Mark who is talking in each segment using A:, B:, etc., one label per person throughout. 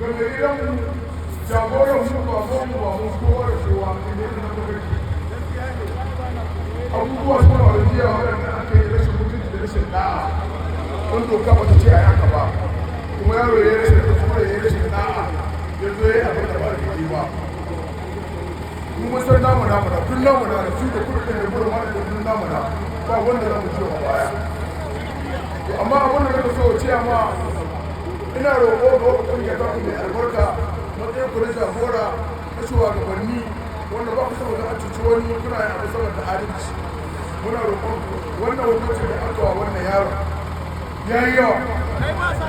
A: Ga mai gidanmu, jagoran mu, baban mu, baban kowa da kowa, inda yake na gwamnati. Abubuwa suna faru jiya waɗanda aka yi rashin mutunci da rashin da'a, wani doka ba ta ce a yi haka ba, kuma yaro ya yi rashin kuma ya yi rashin da'a, ya zo ya yi abin da ba da daidai ba. Mu mun san namu namu na duk namu na da su da kuɗin da gurin wani da duk namu na ba wanda za mu ce wa baya. To, amma abin da nake so ce, amma ina roƙo ga wata ƙungiya ta mai albarka, matsayin ku na jagora na shugabanni wanda ba ku saboda a cuci wani, kuna yin abu saboda adalci, muna roƙon ku, wannan hukuncin da aka wa wannan yaron ya yi yawa.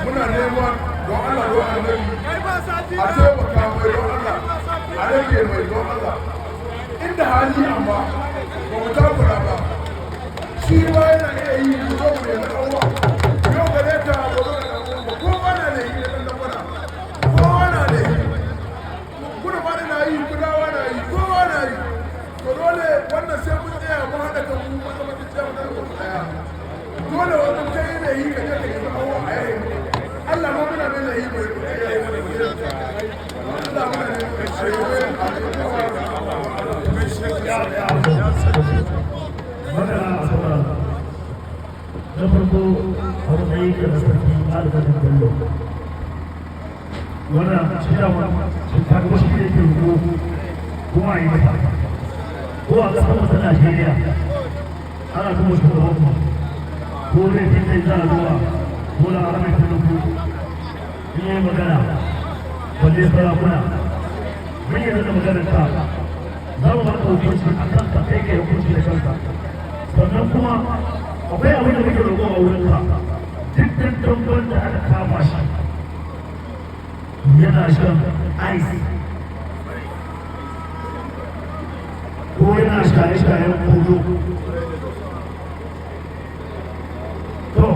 A: Muna neman, don Allah, don Annabi, a taimaka mai, don Allah a rage mai, don Allah inda hali, amma ba mu takura ba. Shi ma yana iya yi, mu zo mu nemi ɗan uwa yau gare ka, gobe ga ɗan uwa. Kowa na da yi da ɗan ɗan, kowa na da yi, kudu ma na yi, kudawa na yi, kowa na yi. To, dole wannan sai mun tsaya mun haɗa kan mu, mun zama tsintsiya mu zama ɗaya. Dole wannan kai ne yi, ka je ka nemi awa a yayi. Allah ma muna mai yi mai Allah muna ne.
B: Magana a saurara. Na farko, a matsayin ka na Sarki Alƙalin Bello, wannan ciyawa ta kuma shi ne ke roƙo kuma a yi masa. Ko a ƙasar mu ta Najeriya ana kuma shugaban mu ko laifin zai za a zuwa Bola Ahmed Tinubu in yi magana, balle sarakuna. Mun yi da maganar ka, za mu baka hukunci a kanka, kai kai hukunci da kanka. Sannan kuma akwai abin da muke roƙo a wurinka: duk dan damban da aka kama shi yana shan ice ko yana shaye-shayen kodo, to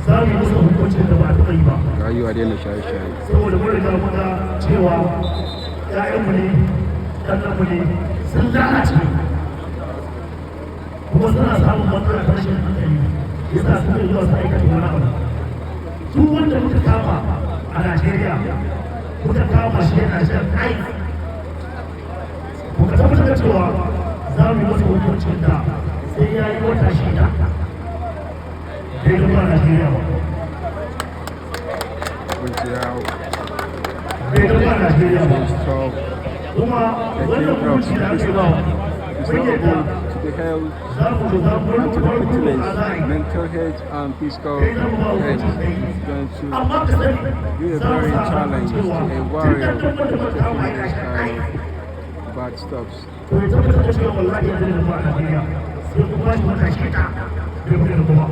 B: za mu yi masa hukuncin da ba a taɓa yi ba.
C: Rayuwa, daina shaye-shaye.
B: Saboda mun riga mun ga cewa ‘ya'yanmu ne, ƙannanmu ne, sun lalace kuma suna samun matsala ta rashin hankali, yasa suke zuwa su aikata wani abu. Duk wanda muka kama a Najeriya, muka kama shi yana shan ice, muka tabbatar da cewa za mu yi masa hukuncin da sai ya yi wata 6 bai gaba a Najeriya ba.
C: Hukunci ya
B: Bai gaba a Najeriya ba.
C: Stop.
B: Kuma wannan hukunci da ake ba,
C: It's
B: mun
C: not
B: yadda
C: good to the health
B: za mu zo mu
C: and to the
B: farko
C: fitness,
B: a za a yi
C: mental health and physical
B: kai za mu ba
C: health.
B: hukunci tsaye.
C: It's going to
B: Amma ka sani,
C: be a
B: za mu
C: very
B: sa
C: challenge to
B: cewa
C: a
B: duk
C: warrior
B: ɗan da muka kama
C: taking
B: yana
C: this
B: shan
C: kind
B: ice,
C: of bad stuffs.
B: To ya tabbatar da cewa wallahi ya zai zama a Najeriya sai kun ba shi wata 6 bai mutu da kuma.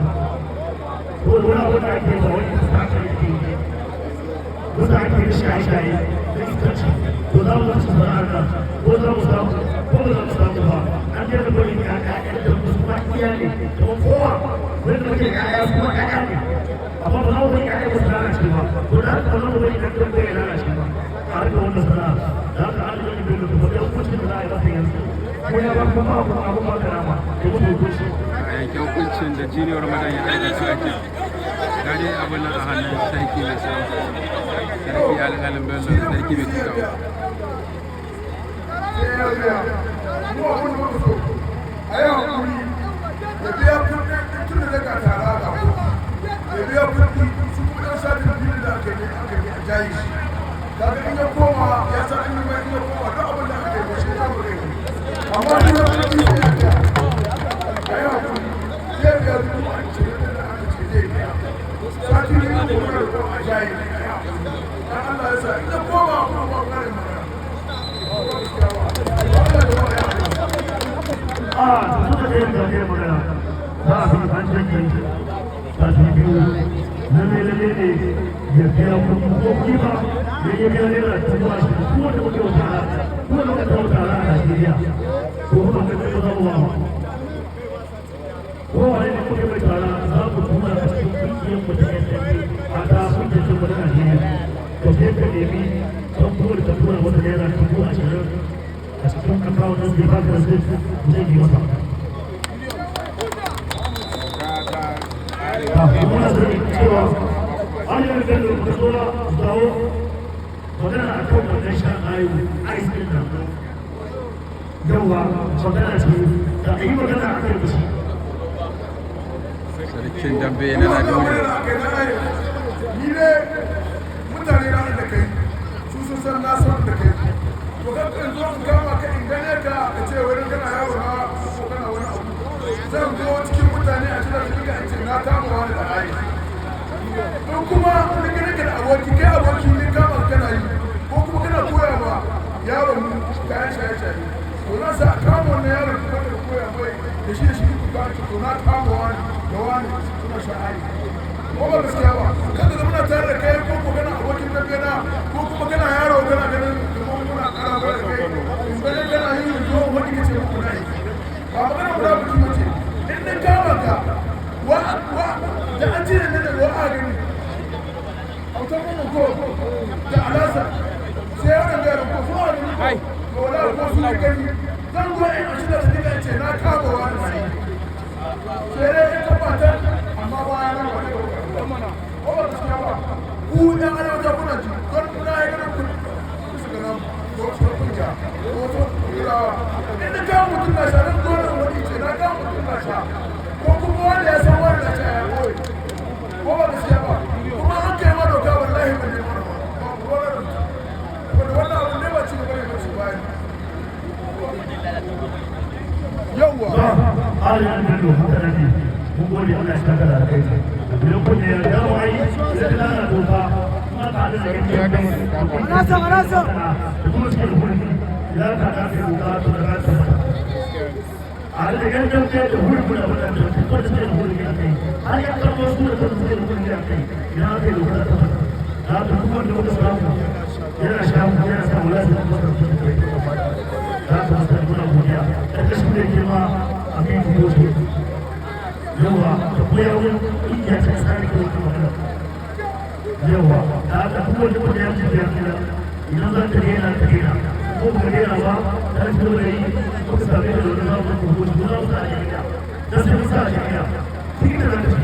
B: Ko wani abu da ake ba wani kasa ake yi, wanda ake yi shaye-shaye da iskanci, to za mu ci sana'ar nan, ko za mu samu ko ba za mu samu ba. An daina bari ƴaƴa da su ma iya ne kamar kowa wanda muke ƴaƴa, su ma ƴaƴa ne, amma ba za mu bari ƴaƴa su lalace ba. To da haka ba za mu bari ɗan dambe ya lalace ba a harkar wannan sana'a. Da haka an yi bello kuma ɗan hukuncin da za a yi masa yanzu, ko ya ba kuma abu abu ba karama da mutu hukunci.
C: A yanke hukuncin da Junior Ramadan ya aikata ake gare abin nan a hannun sarki mai sarauta, Sarki Alƙalin Bello, Sarki mai tuka.
A: Sai ya biya. Mu abin da muka so, a yi hakuri ya biya kuɗi, tun da daga tara ga kuɗi ya biya kuɗi, su kuma ɗan satin biyu da aka yi a jayi shi. Kaga in ya koma, ya san in ya in ya koma, duk abin da aka yi ba shi ya kai, amma duk da kuɗi sai ya biya. A yi hakuri, zai biya 20,000 da aka ce zai biya. Sati biyu kuma da kuma a jayi ne. A yi hakuri, dan Allah ya sa in ya koma kuma ba ƙarin magana.
B: A suka ce da ke magana za a fi an janye sati biyu, lalle lalle ne ya biya kuɗi, ko kuɗi ba ya yi biya naira 20,000. Ko wanda muke wata, ko wanda muka tawo tare a Najeriya, ko kuma ka kai za mu ba ko wani ne muke mai tara, za mu tura a cikin kungiyar mu ta SNP, a ta kungiyar mu ta Najeriya. Ka je ka nemi kan kowane, ka tura masa naira 20,000 a cikin akawun ɗin da baka zai yi masa. Muna sani cewa an yi bello ka zo na dawo. Magana a kan wannan shan ayo ice ɗin nan, yawa magana ce da a yi magana a kan shi.
C: Sarkin dambe na Najeriya.
A: Ni ne mutane na da kai su sun san na san da kai. To kan in zo in kama ka, in gane ka, ka ce wani kana yaro na ko kana wani abu. Zan zo cikin mutane a cikin duka in ce na kama wani da ayi. In kuma ni gane ka da aboki, kai aboki ne, kama kana yi ko kuma kana koya ma yaron mu kayan shaye shaye, to na sa kama wannan yaron ka da koya mai da shi da shi ku ka ce to na kama wani da wani suna sha'ayi, ko ba gaskiya ba? Kada da muna tare da kai ko ko kana abokin dambe na ko kuma kana yaro, kana ganin kamar muna kara ba da kai, in ganin kana yi zo wani kace muku na yi, ba magana guda biki mace. In na kama ka wa wa da an cire ne da wa a gani autan mu ko da alasa sai wannan garin ko so a gani ko wala ko su ne gani, zan zo in ci da su ce na kama wani sai dai in tabbatar, amma baya na wani ko ba gaskiya ba? Ku ɗan arewa kuna ji don kuna yi ganin ku bisa ga nan ko su kunja ko su kurawa. In na kawo mutum na sha nan dole wani ce na kawo mutum na sha, ko kuma wanda ya san wani na sha ya koyi, ko ba gaskiya ba? Kuma an kai ma doka, wallahi ban nemi wani ba ba ku wani rubuta wanda wannan abu ne ba ci gaba ne ba ci baya ne. Yawwa.
B: Alin Bello, haka nan ne. Mun gode, Allah ya saka da alkhairi. Idan kun ya dawo ai sai ka lara doka kuma ka da
C: Sarki ya gama da kama.
B: Alasa alasa da kuma suke da hulmi idan ka da kai doka to da ka tabbata. A da yan dambe da hulmi da wadanda wanda suke da hulmi a kai har ya karɓo su da kansu suke da hulmi a kai, idan aka yi doka ta tabbata. Da haka duk wanda muka samu yana sha yana samu lafiya kuma da kai da haka mutane muna godiya. Ƙarƙashin da girma Aminu Gobe, yawa da koyarwar ƙungiya ta tsari ko wata magana, yawa da haka duk wanda wanda ya ci ya kira, idan za ka daina ka daina, ko ba ka daina ba ta ci gaba da yi ko ka same da wani zamu ko ko za mu sa a jami'a da sai mu sa a jami'a cikin da za ka ci.